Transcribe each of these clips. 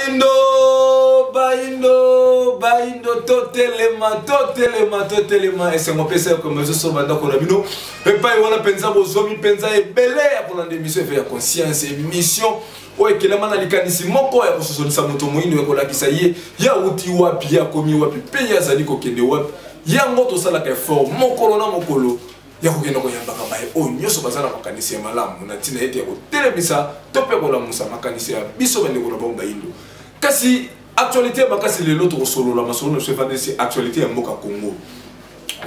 Bayindo, bayindo, bayindo, totelema, totelema, totelema. Esengo pesa ya komba zoso bandako na bino. Epai wana penza bozwami penza ebele ya kolanda émission Éveil ya conscience, émission oyo ekelama na likanisi moko ya kososolisa moto moyindo ya kolakisa ye ye awuti wapi, ye akomi wapi, mpe ye azali kokende wapi. Yango tosalaka effort mokolo na mokolo ya kokenda koyambaka baye oyo nyonso baza na makanisi ya malamu na ntina ete ya kotelemisa to mpe kolamusa makanisi ya biso bandeko na bango bayindo. Kasi actualité ya makasi lelo tokosolola masolo na biso efandisi actualité ya mboka Congo.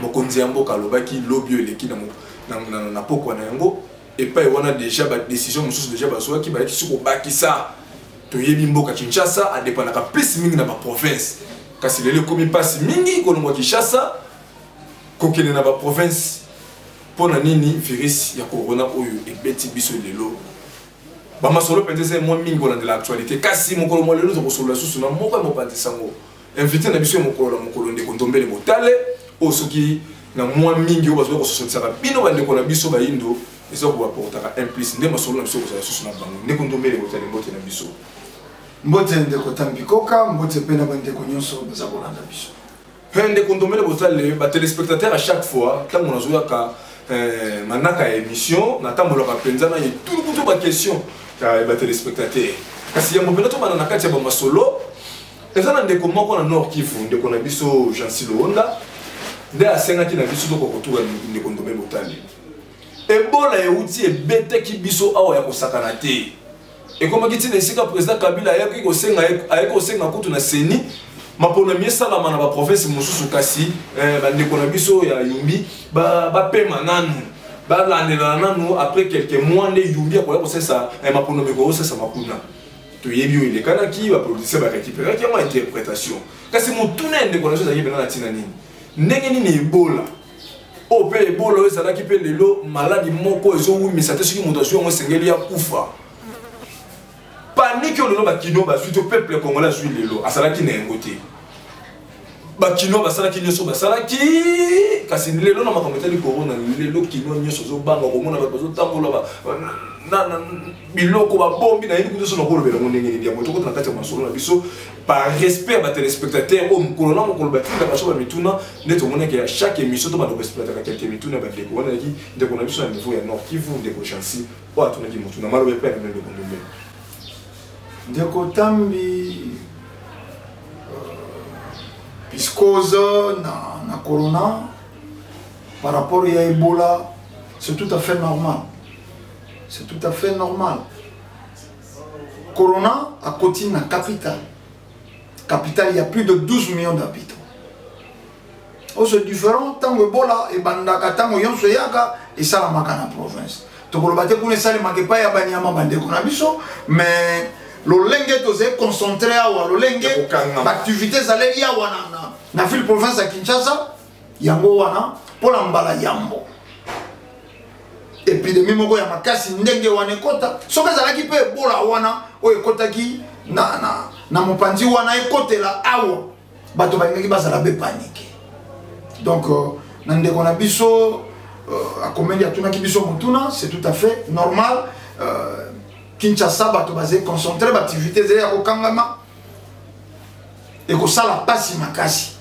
Mokonzi ya mboka alobaki lobi oyo eleki na pokwa na yango epai wana deja ba décision mosusu deja bazwaki, bayaki soki kobakisa. Toyebi mboka Kinshasa adepandaka plus mingi na ba province, kasi lelo ekomi mpasi mingi kolongwa Kinshasa kokende na ba province. Mpo na nini virus ya corona oyo ebeti biso lelo? Bamasolo mpenza eza mwa mingi kolandela actualité, kasi mokolo mwa lelo tokosolola susu na moko ya mopanzi sango, invité na biso ya mokolo na mokolo, ndeko Ndombele Botale, oyo soki na mwa mingi oyo bazali kososolisaka bino bandeko na biso bayindo, eza kobaportaka un plus nde masolo na biso kozala susu na bango. Ndeko Ndombele Botale, mbote na biso. Mbote ndeko Tambikoka, mbote mpe na bandeko nyonso baza kolanda biso. Mpe ndeko Ndombele Botale, batelespectateur à chaque fois ntango nazoyaka manaka ya émission, natambolaka mpenza na etulukutu baquestion ya batelespectateur. Kasi yango mpenza tobanda na kati ya bamasolo. Eza na ndeko moko na Nord Kivu, ndeko na biso Jansi Loonda, nde asengaki na biso tokoka kotuka ndeko Ndombele Botale. Ebola euti ebetaki biso awa ya kosakana te, ekomaki ntina esika président Kabila ayaki kosenga, ayaki kosenga kutu na seni maponami esalama na baprovince mosusu, kasi bandeko na biso ya Yumbi bapema nanu, balandelana nanu, après quelques mois nde Yumbi akoya kosesa maponami, ekosesama kuna. Toyebi oyo elekanaki, bapoliticien barécupéraki yango interprétation. Kasi motuna ya ndeko na biso ezalaki mpenza na ntina nini? Ndenge nini Ebola oyo, mpe Ebola oyo ezalaki mpe lelo maladi moko ezowumisa te, soki moto azwi yango esengeli ya kufa, panique oyo lelo bakino bazwi to peuple congolais azwi lelo azalaki na yango te? Bakino basalaki nyonso basalaki, kasi lelo na makambo etali corona, lelo kino nyonso ozobanga komona bato bazotambola biloko babombi. Nayebi kutu so nakolobela yango ndenge nini. Yango tokota na kati ya masolo na biso par respect ya batelespectateur oyo mokolo na mokolo batindaka biso bamituna. Nde tomonaki ya chaque émission to banda koexploitaka quelque mituna ya bandeko wana. Yaki ndeko na biso na niveau ya Nord Kivu, ndeko Chancy, oyo atunaki motuna. Maloba epai na bino, ndeko Ndombe. Ndeko Tambi, psychose na corona par rapport ya Ebola, c'est tout à fait normal, c'est tout à fait normal. Corona akoti na capitale, capitale il y a plus de 12 millions d'habitants. Oyo c'est différent ntango Ebola ebandaka, ntango nyonso eyaka esalamaka na province. Tokoloba te kuna esalemaka epai ya banyama bandeko na biso, mais lolenge tozali concentré awa, lolenge baactivité ezaleli awa na ville province ya Kinshasa, yango wana mpona mbala yambo épidémie moko ya makasi ndenge wana ekota. Soki ezalaki mpe Ebola wana oyo ekotaki na mopanzi wana ekotela awa, bato balingaki bazala be panique. Donc na ndeko na biso akomendi atunaki biso motuna, c'est tout à fait normal. Kinshasa bato bazali concentré, baactivité ezali ya kokangama, ekosala mpasi makasi,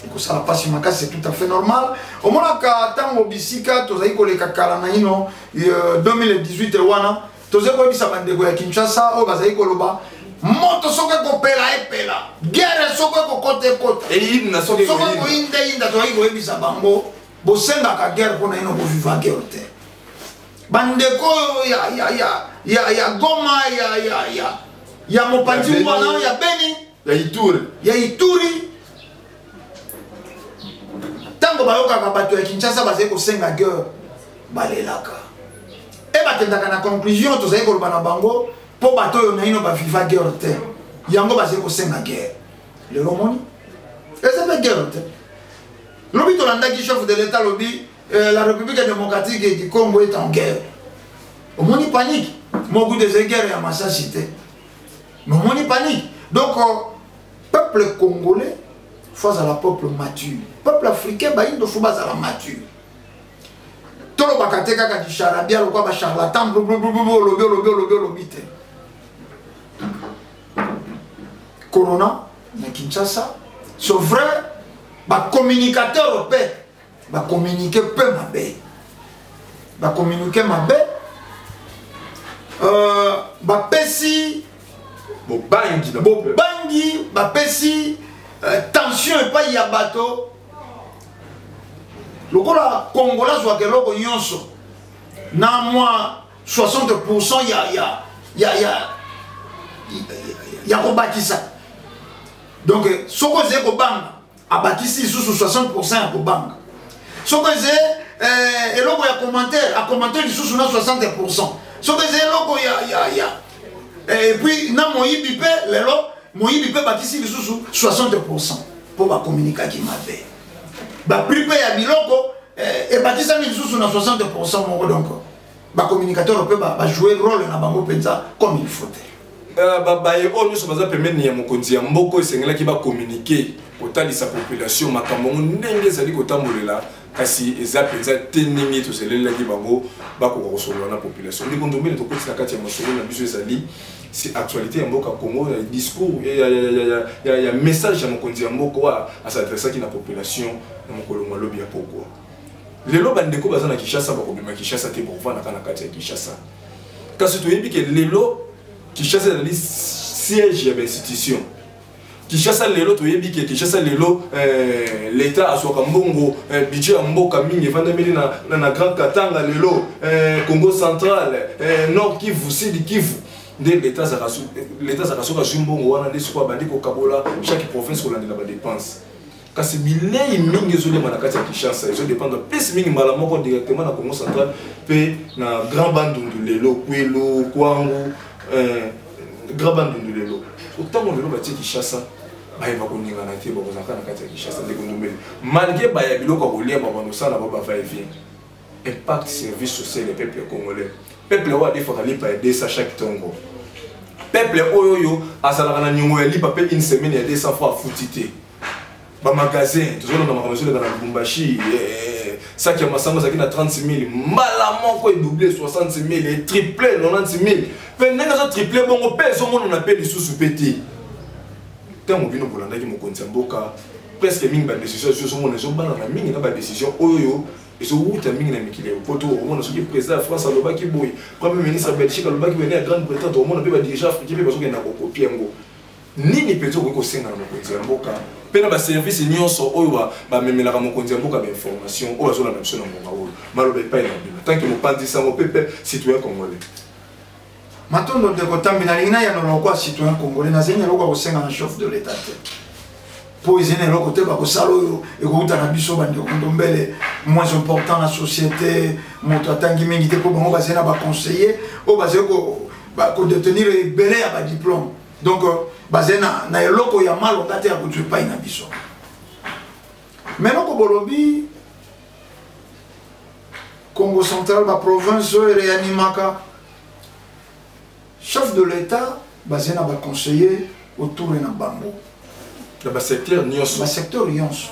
ekosala mpasi makasi, c'est tout à fait normal. Omonaka ntango bisika tozali koleka kala na ino 2018 wana, tozali koyebisa bandeko ya Kinshasa oyo bazali koloba moto soki ekopela epela, guerre soki ekokota ekota, eyinda soki soki ekoyindayinda, tozali koyebisa bango bosengaka guerre mpona ino boviva guerre te. Bandeko oyo ya Goma, ya mopanzi wana ya Beni, ya Ituri, ya Ituri, ntango bayokaka bato ya Kinshasa bazali kosenga guerre, balelaka e bakendaka na conclusion. Tozali koloba na bango mpo bato oyo naino baviva guerre te, yango bazali kosenga guerre. Lelo omoni eza mpe guerre te. Lobi tolandaki chef de l'État lobi la République démocratique du Congo est en guerre. Omoni panique mokutu, ezali guerre ya masasi te, mais omoni panique. Donc peuple congolais faut azala peuple mature, peuple africain bayindo faut bazala mature. Tolobaka te kaka du charabia lokwa bacharlatan, olobi olobi olobi olobi te. Corona na Kinshasa. C'est vrai, ba communicateur mpe bacommunique mpe mabe, bacommunique mabe, bapesi bobangi, bobangi, bapesi tension epai ya bato. Lokola Kongola azwaka eloko nyonso na mwa 60% ya kobakisa, donc soki ozali kobanga, abakisi lisusu 60% ya kobanga. Soki ezali eloko ya commentaire, acommente lisusu na 60%. Soki ezali eloko ya et puis na moyibi mpe, lelo moyibi mpe bakisi lisusu 60%, mpo bacommuniquaki mabe. Baprix mpe ya biloko ebakisami lisusu na 60% moko. Donc bacommunicateur mpe bajoue rôle na bango mpenza comme il faut te. Baye oyo nyonso baza pembeni ya mokonzi ya mboka, esengelaki bacommuniquer kotalisa population makambo yango ndenge ezali kotambolela, kasi eza mpenza te ndenge tozelelaki bango bakoka kosolola na population. Ndeko Ndombele, tokoti na kati ya masolo na biso. Ezali si actualité ya mboka Congo, ya discours ya message ya mokonzi ya mboka oyo as'adressaki na population na mokolo malobi ya pokwa. Lelo bandeko baza na Kinshasa bakobima Kinshasa te, bakovandaka na kati ya Kinshasa. Kasi toyebi ke lelo Kinshasa ezali siège ya bainstitution. Kinshasa lelo, toyebi ke Kinshasa lelo, l'État azwaka mbongo, budget ya mboka mingi evandameli na Grand Katanga lelo, Congo Central, Nord Kivu, Sud Kivu. Nde l'État azalaka, soki azwi mbongo wana, nde sikoyo abandi kokabola chaque province kolandela badépense. Kasi bilei mingi ezolema na kati ya Kinshasa ezodépendre plus mingi mbala moko directement na Congo Central mpe na Grand Bandundu lelo, Kwilu, Kwangu, Grand Bandundu lelo. Ntango lelo batie Kinshasa, bayeba koningana te, bakozalaka na kati ya Kinshasa. Ndeko Ndombele, malgré baya biloko ya kolia, babanda kosala bao bava et vient, impact service social ya peuple congolais, peuple oyo adefaka lipa ya 200 chaque ntongo, peuple oyo azalaka na niongo ya lipa mpe une semaine ya 200 fois afuti te. Bamagasin, tozolanda makambo ezoleka na Lubumbashi. Saki ya masango ezalaki na 30 000, mbala moko edouble 60 000, etriple 90 000. Mpe ndenge ezotriple bongo mpe ezomonana mpe lisusu mpe te. Ntango bino bolandaki mokonzi ya mboka, presque mingi badécision ezomona ezobanana mingi na badécision oyo ezowuta mingi na mikili ya poto. Okomona soki président ya France alobaki boye, premier ministre ya Belgique alobaki boye, ya Grande Bretagne, tokomona mpe badirigeant africain mpe bazokenda kocopier yango. Nini mpenza okoki kosenga na mokonzi ya mboka mpe na baservice nyonso oyo bamemelaka mokonzi ya mboka bainformation, oyo bazolanda biso na ngonga oyo? Maloba epai na bino tant que mopanzi sango mpe citoyen congolais. Matondo, ndeko Tambi. Nalingi nayanola lokola citoyen congolais. Nazali na eloko ya kosenga na chef de l'État te, mpo ezali na eloko te bakosala oyo ekouta na biso bandeko Ndombele, moins important na société, moto atangi mingi te, mpo bango bazali na baconseiller oyo bazali kodétenir ebele ya badiplôme. Donc bazali na eloko ya malonga te ya kozwa epai na biso. Mais eloko bolobi, Congo Central, baprovince oyo ereanimaka, chef de l'État bazali na baconseiller autour na bango. Na basecteur nyonso. Basecteur nyonso,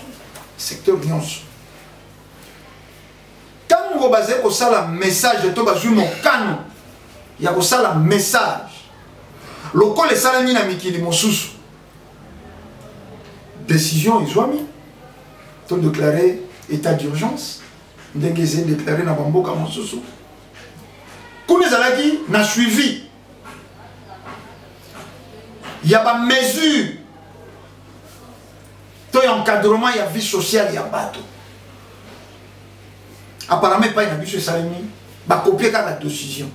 secteur nyonso. Ntango bazali kosala message to bazwi mokano ya kosala message lokola esalami na mikili mosusu, décision ezwami to déclarer état d'urgence ndenge ezali déclaré na bamboka mosusu. Kuna ezalaki na suivi ya bamesure to ya encadrement ya vie sociale ya bato. Apparemment epai na biso esalemi bacopier kaka décision.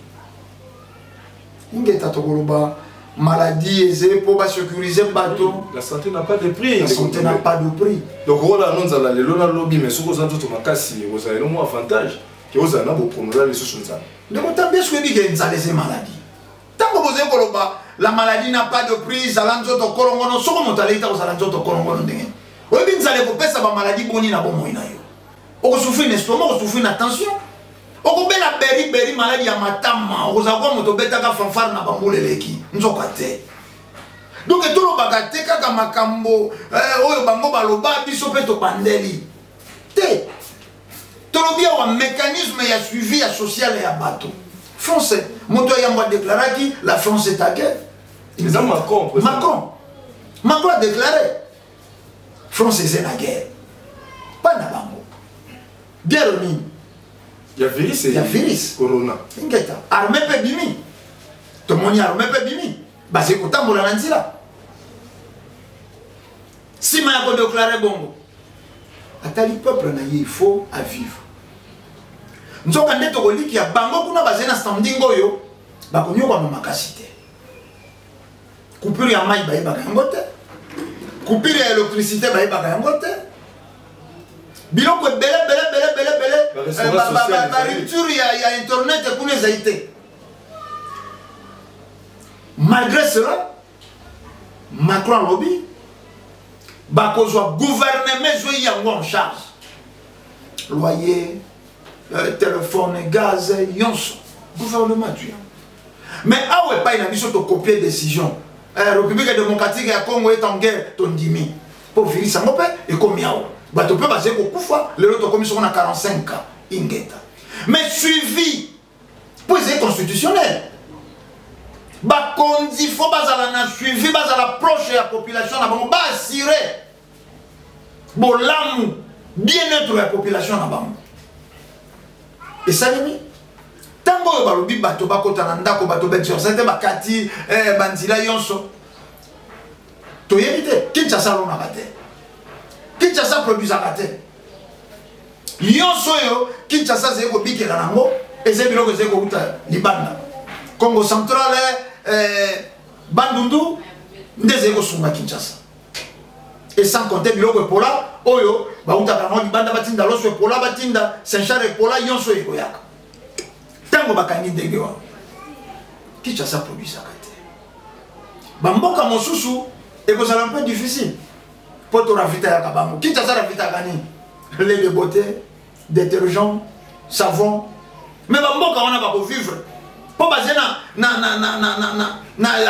Ingeta, tokoloba maladie eze mpo basécuriser bato. La santé n'a pas de prix. La santé n'a pas de prix. Donc ola no nzala lelo nalobi, mais soki oza nzoto makasi, ozala elo mwa avantage ke ozala na bopronola lisusu nzala. Ndeko Tambi, eske oyebi ke nzala eza maladie? Ntango bozali koloba la maladie n'a pas de prix, zala nzoto kolongono, soko moto alei ta kozala nzoto kolongono ndenge oyebi nzala ekopesa bamaladie boni na bomoi na yo? Okosouffrir na estomac, okosouffrir na tension, okobela beriberi, maladie ya matama, okozala kwa moto obetaka fanfare na bambula eleki nzoka te. Donc tolobaka te kaka makambo oyo bango baloba, biso mpe tobandeli te. Tolobi awa mécanisme ya suivi ya social ya bato. France, moto ya yambo adéclaraki la France est à guerre. Eza Macron. Macron. Macron a déclaré France eza na guerre pa na bango. Guerre nini? Ya virus. Ya virus corona. Ingeta. Armée mpe bimi, tomoni armée mpe bimi, bazali kotambola na nzela. Nsima ya kodéclarer bongo, atali peuple na ye, il faut à vivre. Nzoka nde tokolikia bango kuna bazali na standing oyo bakonyokwama makasi te. Coupure ya mai bayebaka yango te, coupure ya électricité bayebaka yango te, biloko ebele ebele ebele ebele ebele, barupture ya internet kuna ezali te. Malgré cela, Macron alobi bakozwa, gouvernement ezwi yango en charge, loyer, téléphone, gaz, nyonso gouvernement azwi yango. Mais awa epai na biso, tokopie décision, République démocratique ya Congo est en guerre, tondimi mpo virus yango mpe ekomi awa, bato mpe bazali kokufa. Lelo tokomi soko na 45 cas. Ingeta. Mais suivi mpo ezali constitutionnel, bakonzi fo bazala na suivi, bazala proche ya population na bango, baassurer bolamu, bien-être ya population na bango. Esalemi ntango oyo balobi bato bakota na ndako, bato baexerce te, bakati banzela nyonso. Toyebi te, Kinshasa alonaka te, Kinshasa produisaka te. Nyonso oyo Kinshasa azali kobikela nango eza biloko ezali kouta libanda. Congo Central, Bandundu nde ezali kosunga Kinshasa, et sans compter biloko epola oyo bautaka nango libanda, batinda loso epola, batinda Saint-Charles epola, nyonso oyo ekoyaka. Ntango bakangi ndenge wana, Kinshasa produisaka te. Bamboka mosusu ekozala un peu difficile mpo toravitayaka bango. Kinshasa ravitaka nini? Lait de beauté, détergent, savon. Mais bamboka wana bakovivre mpo baze na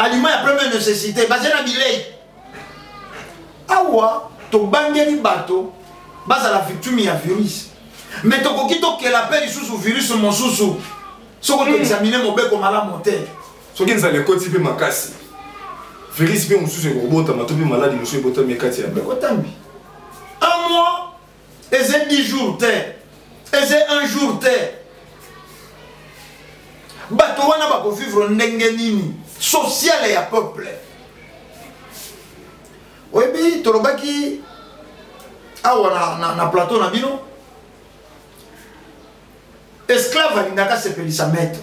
aliment ya première nécessité, baze na bilei. Awa tobangeli bato bazala victime ya virus, mais tokoki tokela mpe lisusu virus mosusu soko toexaminer mobeko malamu te. Soki nzala ekoti mpe makasi, virus mpe mosusu ekobotama to mpe maladi mosusu ebotami kati ya Ekotambi un mois eza 10 jours te, eza un jour te. Bato wana bakovivre ndenge nini? Sociale ya peuple, oyebi, tolobaki awa na plateau na bino, esclave alingaka asepelisa maître.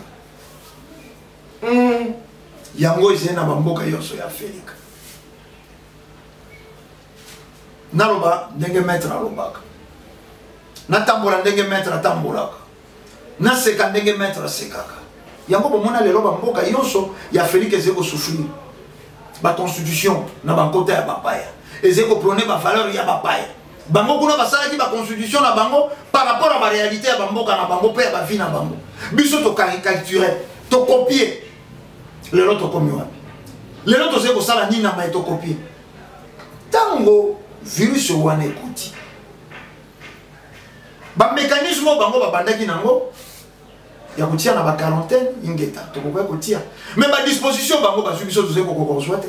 Yango ezali na bamboka nyonso ya Afrika. Naloba ndenge maître alobaka, natambola ndenge maître atambolaka, naseka ndenge maître asekaka. Yango bomona lelo bamboka nyonso ya Afrika ezali kosouffrir. Baconstitution na bankota ya bapaya ezali koprôner bavaleur ya bapaya. Bango kuna basalaki baconstitution na bango par rapport à baréalité ya bamboka na bango mpe ya bavie na bango. Biso tocaricaturer, tokopie. Lelo tokomi wapi? Lelo tozali kosala nini na mai tokopie? Ntango virus wana ekoti, bamécanisme oyo bango babandaki nango ya kotia na baquarantaine, ingeta, tokokoki kotia, mais badisposition bango bazwi, biso tozali kokoka kozwa te.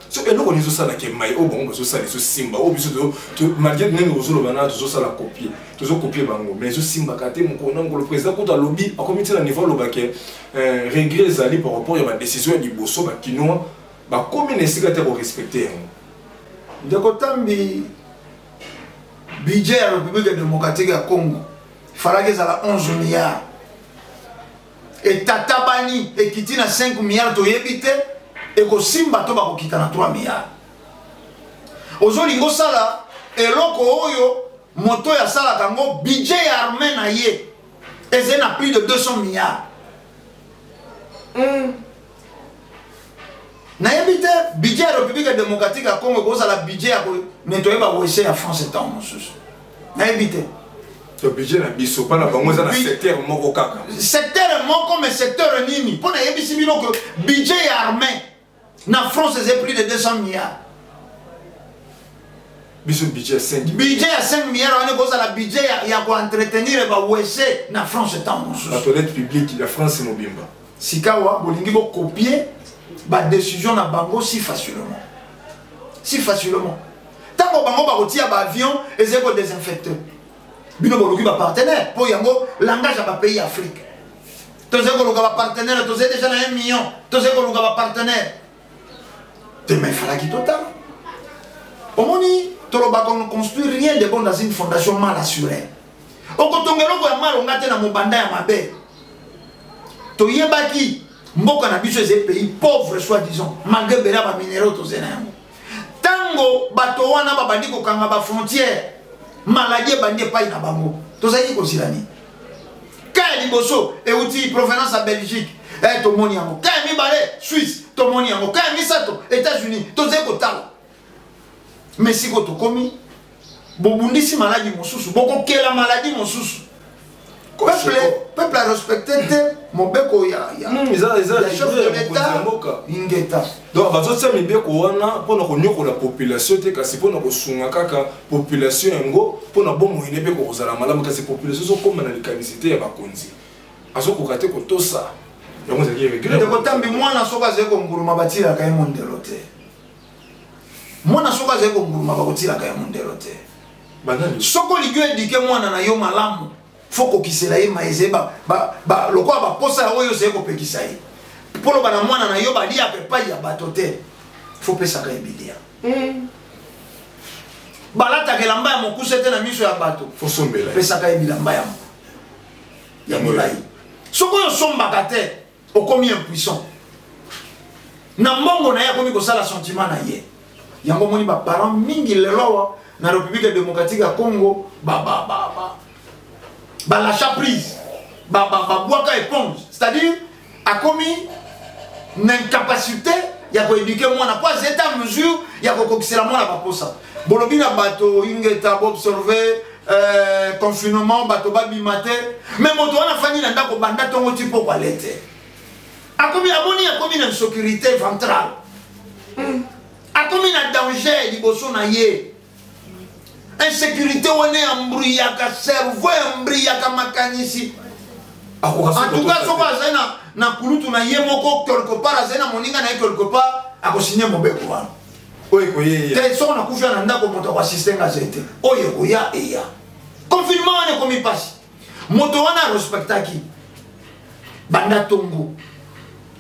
So eloko nini ezosalaka mai oyo bango bazosala ezosimba, oyo biso, malgré ndenge ozoloba na tozosala copie, tozokopie bango, mais ezosimbaka te? Mokolo na mokolo, président kuta alobi, akomi ntina niveau alobake regret ezali par rapport ya badécision ya liboso, bakinois bakomi na esika te korespecter yango. Ndeko Tambi, budget ya République démocratique ya Congo falaki ezala 11 milliards, etatabani, ekiti na 5 milliards. Toyebi te ekosimba to bakokita na 3 milliards. Ozolinga osala eloko oyo moto oyo asalaka yango, budget ya armée na ye ezali na plus de 200 milliards. Nayebi te, budget ya République démocratique ya Congo ekozala budget ya konettoyer bawc ya France ntango mosusu, nayebi te. To budget na biso mpa na bango eza na secteur moko kaka. Secteur moko, mais secteur nini? Mpo nayebisi bino ke budget ya armée na France eza plus de 200 milliards. Biso budget ya 5. Budget ya 5 milliards wana ekozala budget ya koentretenir bawc na France ntango mosusu. Batoilette publique ya France mobimba. Sikawa bolingi bokopie badécision na bango si facilement. si facilement. Ntango bango bakotia baavion ezali kodesinfecte, bino boluki bapartenaire mpo yango langage ya bapays ya Afrique. Tozali koluka bapartenaire, tozali déjà na 1 million, tozali koluka bapartenaire te. Mais efalaki totala. Omoni, tolobaka, on ne construit rien de bon dans une fondation mal assurée. Okotonga eloko ya malonga te na mobanda ya mabe. Toyebaki mboka na biso eza pays pauvre, soi disant, malgré ebele ya baminerais tozali na yango. Ntango bato wana babandi kokanga bafrontière, maladie ebandi epai na bango, tozalaki kozila nini? Ka ya liboso euti provenance ya Belgique, tomoni yango. Ka ya mibale, Suisse, tomoni yango. Ka ya misato, États-Unis. Tozali kotala, mais sikoyo tokomi bobundisi maladie mosusu, bokokela maladie mosusu. Peuple arespecte te mobeko ya Eza chef de l'État. Ingeta. Donc bazotia mibeko wana mpona konyokola population te, kasi mpona kosunga kaka population yango, mpona bomoi ne mpe kokozala malamu. Kasi population ezokóma na likanisi te ya bakonzi, azokoka te kotosa yango, ezalaki régler. Ndeko Tambi, mwana soki azali konguluma, batilaka ye mondelo te. Mwana soki azali konguluma, bakotilaka ye mondelo te. Banani? Soki olingi oéduquer mwana na yo malamu, faut kokisela ye maeze lokola baposa ya oyo ozali kopekisa ye. Mpo loba na mwana na yo baliaka epai ya bato te, faut pesaka ye bilia. Balataka elamba ya mokuse te na miso ya bato. Faut sombela ye. Pesaka ye bilamba ya molai. Soki oyo osombaka te, okomi impuissant na mbongo na ye, akomi kosala sentiment na ye. Yango omoni baparent mingi lelo awa na République démocratique ya Congo balâcha prise, babwaka éponge, c'est-à-dire akomi na incapacité ya koéduquer mwana mpo aza ete mesure ya kokokisela mwana baposa. Bolobi na bato, ingeta, boobserve confinement, bato babima te. Mais moto wana afandi na ndako banda ntongo ti poko, ale te. Akomi, amoni, akomi na insécurité ventrale, akomi na danger liboso na ye. Insécurité wana embrouillaka cerveau, embrouillaka makanisi. En tout cas, soki azali na kulutu na ye moko quelque part, azali na moninga na ye quelque part, akosigner mobeko wana. Oyo ekoyeya. Te, soki nakufi na ndako, moto akoassister nga azali te. Oyo ekoya eya. Confinement wana ekomi mpasi. Moto wana arespectaki banda tongo,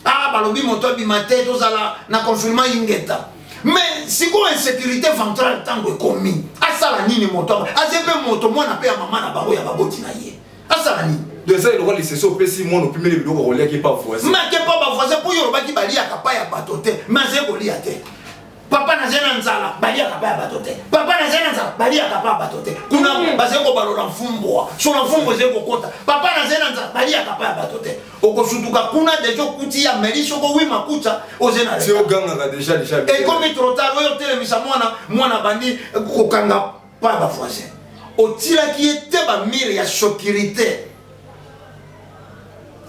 ah, balobi moto abima te, tozala na confinement, ingeta. Mais sikoyo insécurité ventrale ntango ekomi, asala nini? Moto aze mpe moto, mwana mpe ya mama na bango, ya baboti na ye, asala nini? Donc eza eloko lisese, opesi mwana, opimeli biloko, koliaki epa voisin. Make mpo bavoisin, mpo oyo olobaki baliaka pa ya bato te, mais azali kolia te. Papa, nazali na nzala. Baliaka pa ya bato te. Papa, nazali na nzala. Baliaka pa ya bato te. Kuna bazali kobalola mfumbwa, so na mfumbwa ezali kokota. Papa, nazali na nzala. Baliaka pa ya bato te. Okosutuka kuna déjà, okuti ya meli soko wima kuta oze na Si ogangaka déjà. Ekomi trop tard. Oyo otelemisa mwana, mwana bandi kokanga pa ya bavoisin. Otilaki ye te bamire ya sécurité,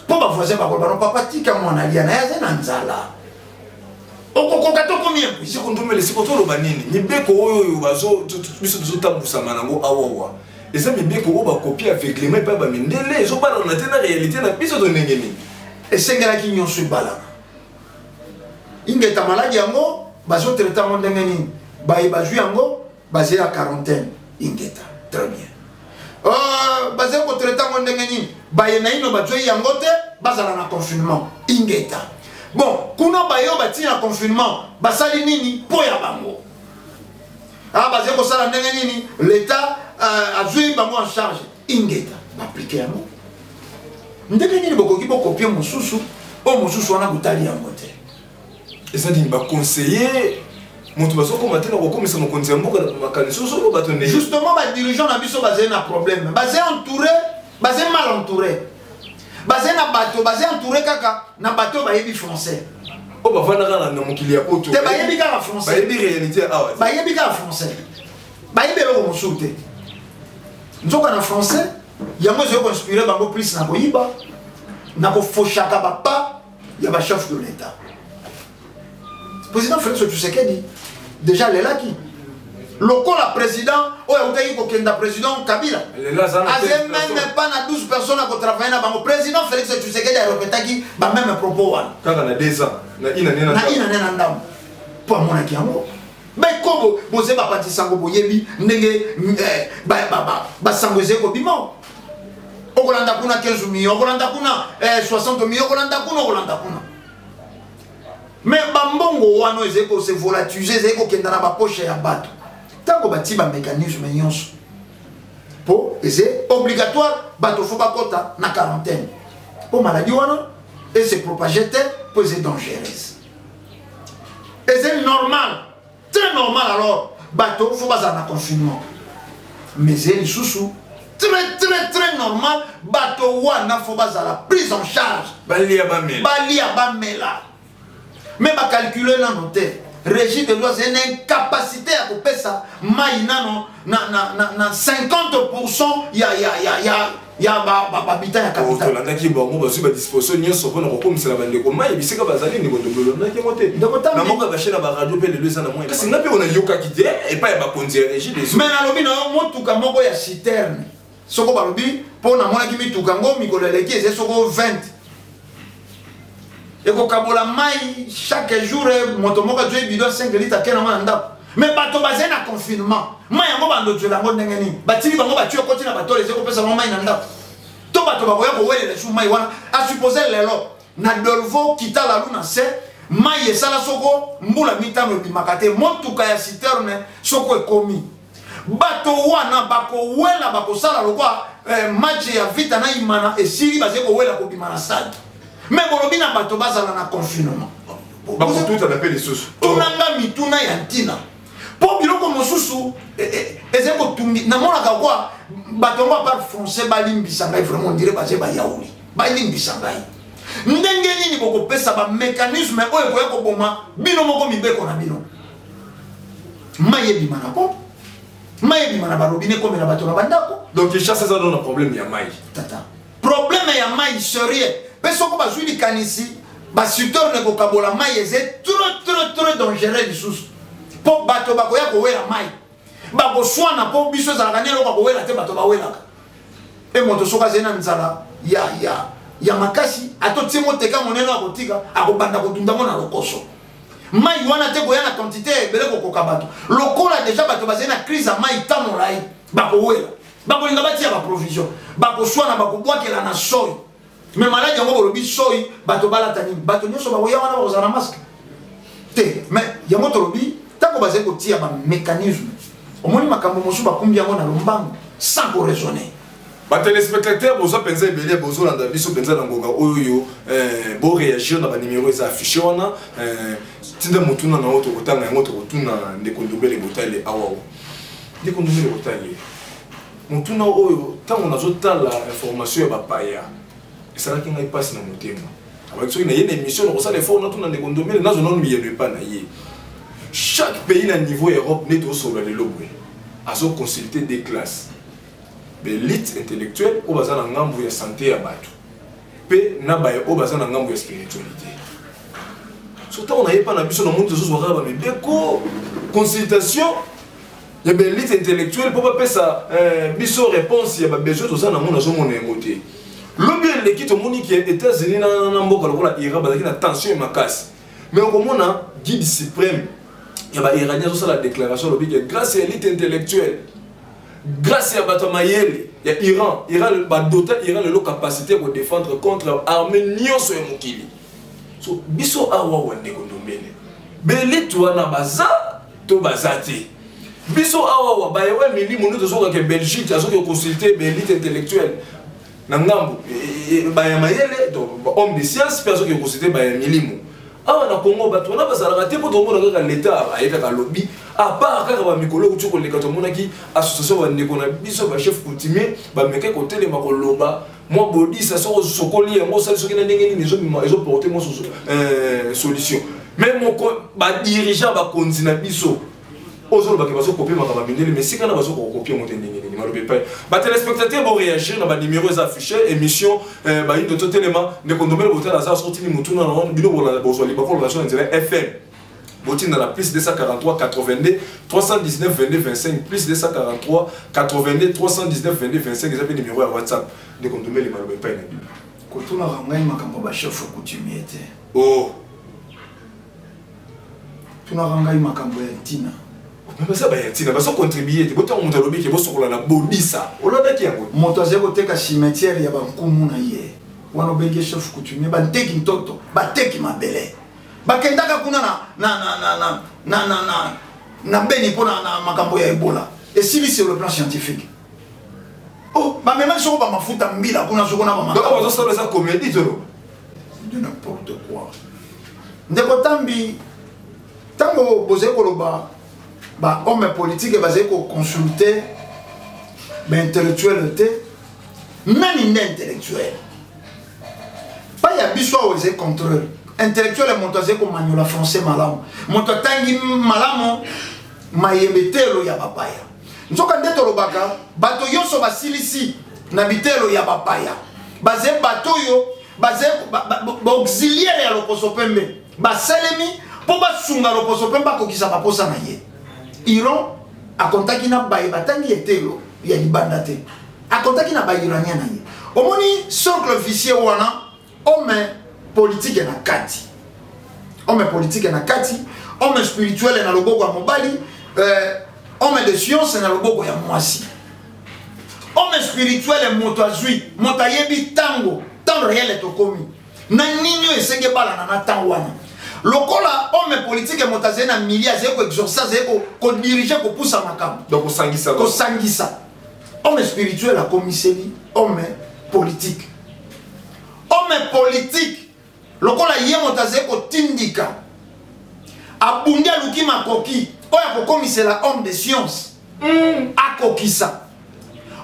mpo bavoisin bakoloba: "No papa, tika mwana alia na ye, aza na nzala." Okokoka tokomi impuissant. Siko ndomele, siko toloba nini? Mibeko oyo oyo biso tozotambusama nango awawa, eza mibeko oyo bacopier aveuglement epai bamindele, ezobalana te na réalité na biso to ndenge nini? Esengelaki nyonso ebalana. Ingeta. Maladie yango bazotraiter yango ndenge nini? Baye bazwi yango bazali ya quarantaine. Ingeta, très bien. Bazali kotraiter yango ndenge nini? Baye naino bazwi yango te bazala na confinement. Ingeta. Bon, kuna baye oyo batii na confinement basali nini mpo ya bango? Ah, bazali kosala ndenge nini? L'État azwi bango en charge. Ingeta. Baappliquer yango ndenge nini? Bokoki bocopier mosusu, oyo mosusu wana botali yango te. Eza nini? Baconseiller moto bazokóma te na kokomisa mokonzi ya mboka na makanisi ozolo bato ndenge. Justement, badirigeant na biso bazali na problème, bazali entouré, bazali mal entouré, bazali na bato, bazali entouré kaka na bato oyo bayebi français. Oyo bavandaka na mokili ya poto. Te, bayebi kaka français. Bayebi réalité awa. Bayebi kaka français, bayebi eloko mosusu te. Nzoka na français yango ezali koinspirer bango plus na koyiba, na kofoshaka bapa ya bachef de l'État. Président Félix Tshisekedi déjà alelaki lokola président oyo autaki kokenda, président Kabila. Aze même pas na 12 personnes akotravailler na bango. Président Félix Tshisekedi arépétaki bamême propos wana. Kaka na 2 ans, na ina nena. Na ina nena ndambo, mpo amonaki yango. Beko boze bapanzi sango boyebi ndenge eh, basango ezali kobima. Okolanda kuna 15 millions, okolanda kuna 60 millions, okolanda kuna, okolanda kuna. Mais bambongo wana ezali kose volatiliser, ezali kokenda na bapoche ya bato. Ntango bati bamécanisme nyonso mpo eze obligatoire, bato fo bakɔta na quarantaine mpo maladie wana ese propage te, mpo eze dangereuse. Eze normal, très normal. Alors bato fo bazala na confinement, mais eze lisusu très très très normal, bato wana fo bazala prise en charge. Balia, bamela. Balia, bamela. Mais bacalcule nano te. Régie de loi c'est une incapacité ya kopesa mai nano na 50% ya bahabitant ya capitale. Tolandaki bango bazwi badisposition nyonso mpona kokomisela bandeko mai bisika bazali. Ndeko Ndombele, olandaki yango te? Ndeko Tambi. Na moko ya bachaine ya baradio mpe lelo eza na mwa, kasi nga mpe onayokaki te epai ya bakonzi ya Régie des eaux. Mais nalobi na yo, motuka moko ya citerne, soko balobi, mpo namonaki mituka ngo mikolo eleki, eza soko 20, ekokabola mai chaque jour. Moto moko azwi bidon 5 litre, ake nango na ndako. Mais bato bazali na confinement, mai yango bandozwela yango ndenge nini? Batili bango batio ekoti na batole, eza kopesa bango mai na ndako to bato bakoya kowelela su mai wana? À supposer lelo na Delvaux, Kitalalu na se mai esala soko mbula 5 ebimaka te, motuka ya citerne soko ekomi, bato wana bakowela, bakosala lokwa match ya Vita na Imana esili, bazali kowela kobima na stade. Mais bolobi na bato bazala na confinement. Bakotutana mpe lisusu. Tunanga mituna ya ntina, mpo biloko mosusu ezali kotungi. Namonaka kwa bato yango, à part français, balimbisa ngai vraiment, on dirait baze bayauli. Balimbisa ngai, ndenge nini bokopesa bamécanisme oyo ekoya koboma bino moko mibeko na bino? Mai ebima na pompe, mai ebima na barobinet, ekomela bato na bandako. Donc Kinshasa eza nano na problème ya mai. Tata, problème ya mai sérieux. Mpe soko bazwi likanisi baciterne kokabola mai, eza trop trop trop dangereux lisusu, mpo bato bakoya kowela mai, bakoswana, mpo biso ezalaka nde eloko ya kowela te. Bato bawelaka e moto soki azali na nzala ya makasi, atotie moteka monene, akotika, akobanda kotunda ngo na lokoso. Mai wana te koya na quantité ebele kokoka bato. Lokola déjà bato bazali na crise ya mai ta molai, bakowela, bakolinga batia baprovision, bakoswana, bakobwakela na soi. Mais maladie yango, bolobi soi, bato balata nini? Bato nyonso bakoya wana bakozala na masque te. Mais yango tolobi, ntango bazali kotia bamécanisme, omoni makambo mosusu bakumbi yango na lombango sans koraisonner. Batéléspectateur, bozwa mpenza ebele, bozolanda biso mpenza na ngonga oyo. Boréagir na banimero eza affiché wana. Tinda motuna na oyo, tokotanga yango, tokotuna ndeko Ndombele Botale awa. Ndeko Ndombele Botale, motuna oyo, ntango nazotala information ya bapaya, esalaki ngai mpasi na motema. Abaki soki naye na émission, nakosala effort natuna ndeko Ndombele, nazwa nanu biyano epai na ye. Chaque pays na niveau Europe nde tozosolola lelo boye azoconsulte des classes, baélite intellectuelle oyo baza na ngambu ya santé ya bato, mpe na baye oyo baza na ngambu ya spiritualité. So ntango nayepa na biso, namoni tozozwa kaka bamibeko, consultation ya baélite intellectuelle mpo bapesa biso réponse ya babesoin toza nango, nazomona yango te. Lobi eleki, tomoni ke États-Unis na mboka lokola Iran bazalaki na tension ya makasi, mais okomona guide suprême ya bairanien azosala déclaration, alobi ke grâce ya élite intellectuelle, grâce ya bato ya mayele ya Iran, Iran badota Iran lelo capacité ya kodéfendre contre armée nyonso ya mokili. So biso awa wa, ndeko Ndombele, baélite wana baza to baza te? Biso awa wa, bayewa milimo nde tozokaka. Belgique azoki koconsulte baélite intellectuelle na ngambu baya mayele, donc homme de science, mpe azoki koconsulte baya milimo. Awa na Congo, bato wana bazalaka te, mpo tomona kaka leta aye kaka alobi. À part kaka bamikolo ekuti koleka, tomonaki association bandeko na biso bachef coutumier bameke kotelema koloba mwa bodisa, soki osokoli yango, osali soki na ndenge nini, ezobima, ezoporte mwa solution. Mais moko badirigeant, bakonzi na biso ozolobaki bazokopie makambo ya mindele, mais sika na bazokokopie yango te, ndenge nini? Maloba epai batéléspectateur, boréagir na banimero eza affiché. Émission Bayindo Totelema, ndeko Ndombele Botala aza. Soki otindi motuna na bino, bozwa libako relation na nzela FM. Botinda na plus 243 82 319 22 25, plus 243 82 319 22 25, eza mpe numéro ya WhatsApp. Ndeko Ndombele, maloba epai na bino. Kotunaka ngai makambo ya bachef coutumier te. Oh. Tunaka ngai makambo ya ntina. Mais baza baya ntina, bazocontribue te. Botango moto alobi ke bosokola na bodisa, olandaki yango? Moto azali koteka cimetière ya bankumu na ye wana, obengi chef coutumier. Banteki ntoto, bateki mabele, bakendaka kuna na Beni mpo na makambo ya Ebola. Esili sur le plan scientifique. Oh, bamemaki soko bamafuta mbila kuna, soko na bamakambo bazosala, eza comédie tolo. De n'importe quoi. Ndeko Tambi, ntango bozali koloba bahomme politique bazali koconsulte baintellectuel te, nani nde intellectuel? Pa ya biso awa ezali contraire. Intellectuel, moto azali komanyola français malamu, moto atangi malamu mayebetelo ya bapaya. Nzoka nde tolobaka, bato nyonso basilisi na bitelo ya bapaya, baze bato oyo baze baauxiliaire ya loposo pembe, basalemi mpo basunga loposo pembe bakokisa baposa na ye. Iran akontaki na baye batangi etelo ya libanda te, akontaki na bairanien na ye. Omoni cercle vicieux wana: homme politique na kati, homme politique na kati, homme spirituel na loboko ya mobali, homme de science na loboko ya mwasi. Homme spirituel, moto azwi, moto ayebi ntango, temps réel tokomi na nini oyo esengi ebalana na ntango wana. Lokola homme politique, moto azali na milieu, azali koexorce, azali kodirige, kopusa makambo. Donc kosangisa. Kosangisa. Homme spirituel akomiseli homme politique. Homme politique, lokola ye moto azali kotindika, abundi, aluki makoki oyo akokomisela homme de science, akokisa.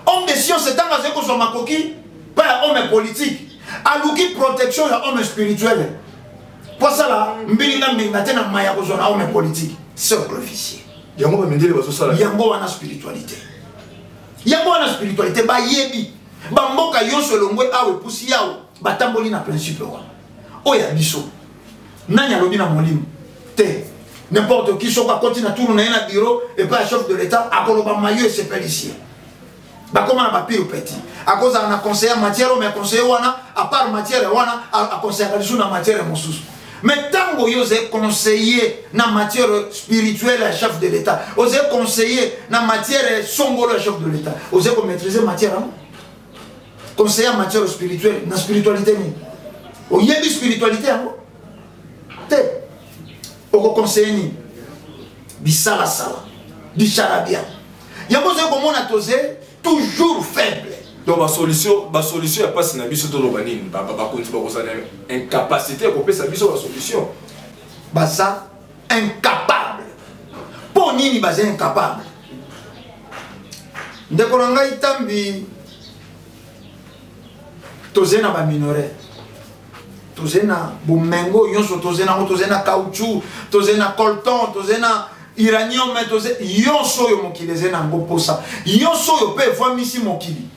Homme de science, ntango azali kozwa makoki mpa ya homme politique, aluki protection ya homme spirituel mpo asala mbilinga mbilinga te na maya kozwa na homme politique. Cercle vicieux. Yango bamindele bazosala. Yango wana spiritualité, yango wana spiritualité. Bayebi bamboka nyonso elongwe awa, epusi yawo, batamboli na principe wana. Oyo ya biso, nani alobi na molimo te? N'importe qui, soki akoti na tunu na ye na bureau epai ya chef de l'État, akoloba mayo esepelisi ye. Bakóma na bapire petit, akozala na conseiller matière oyo, mais conseiller wana, à part matière wana, aconseillaka lisusu na matière mosusu. Mais ntango oyo ozali conseiller na matière spirituelle ya chef de l'État, ozali conseiller na matière songolo ya chef de l'État, ozali komaîtrise matière yango? Conseiller ya matière spirituelle na spiritualité nini? Oyebi spiritualité yango te, okoconseille nini? Bisalasala, bicharabia, yango ozali komona toze toujours faible. Donc basolution ya mpasi na biso, toloba nini? Bakonzi bakozala na incapacité ya kopesa biso basolution? Baza incapable. Mpo nini baza incapable? Ndeko na ngai Tambi, toze na baminerai, toze na bomengo nyonso, toze nango, toze na caoutchouc, toze na coltan, toze na uranium, toze nyonso oyo mokili eze nango mposa, nyonso oyo mpe evwamisi mokili.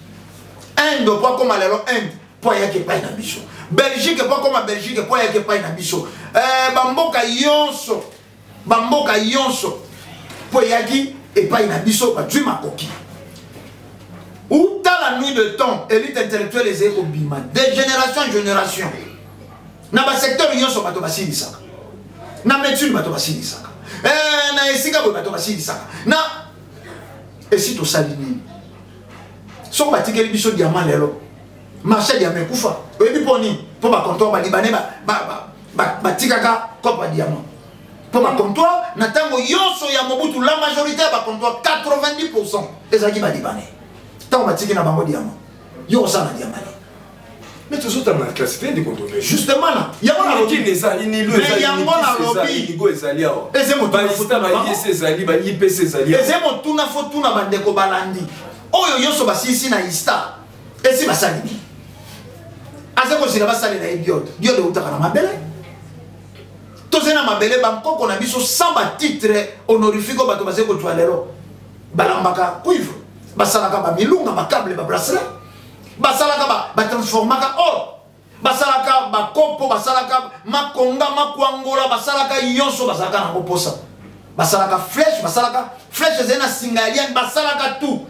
Inde mpo akóma lelo Inde, mpo ayaki epai na biso. Belgique mpo akóma Belgique, mpo ayaki epai na biso. Bamboka nyonso, bamboka nyonso mpo eyaki epai na biso, bazwi makoki. Uta la nuit de temps, élite intellectuelle ezali kobima de génération en génération na basecteur nyonso. Bato basilisaka na médecine, bato basilisaka na esika boye, bato basilisaka na esi. Tosali nini soki batikeli biso diamant? Lelo marché diamant ekufa. Oyebi mpo nini? Mpo bacomptoir balibanais batikaka cope ya diamant, mpo bacomptoir na ntango nyonso ya Mobutu, la majorité ya bacomptoir, 90, ezalaki balibanais. Ntango batiki na bango diamant, yo kosala na diamant nini? Mais tozotanga na classe te, ndeko Ndombe. Justement, na yango nalobi eza inilo. Yango nalobi. Inigo ezali awa, baista, baIS ezali, baIPC ezali. Eze motuna fo tuna bandeko balandi oyo nyonso basilisi na ISTA, esi basali nini? Aza kozela basalela ye diode. Diode eutaka na mabele. Tozali na mabele, bankoko na biso, sans batitre honorifique oyo bato bazali kozwa lelo, balambaka cuivre, basalaka bamilunga, bacable, babracelet, basalaka, batransformaka or, basalaka bakopo, basalaka makonga, makwangola, basalaka nyonso bazalaka nango mposa, basalaka flèche, basalaka flèche ezali na singa ya liane, basalaka tout.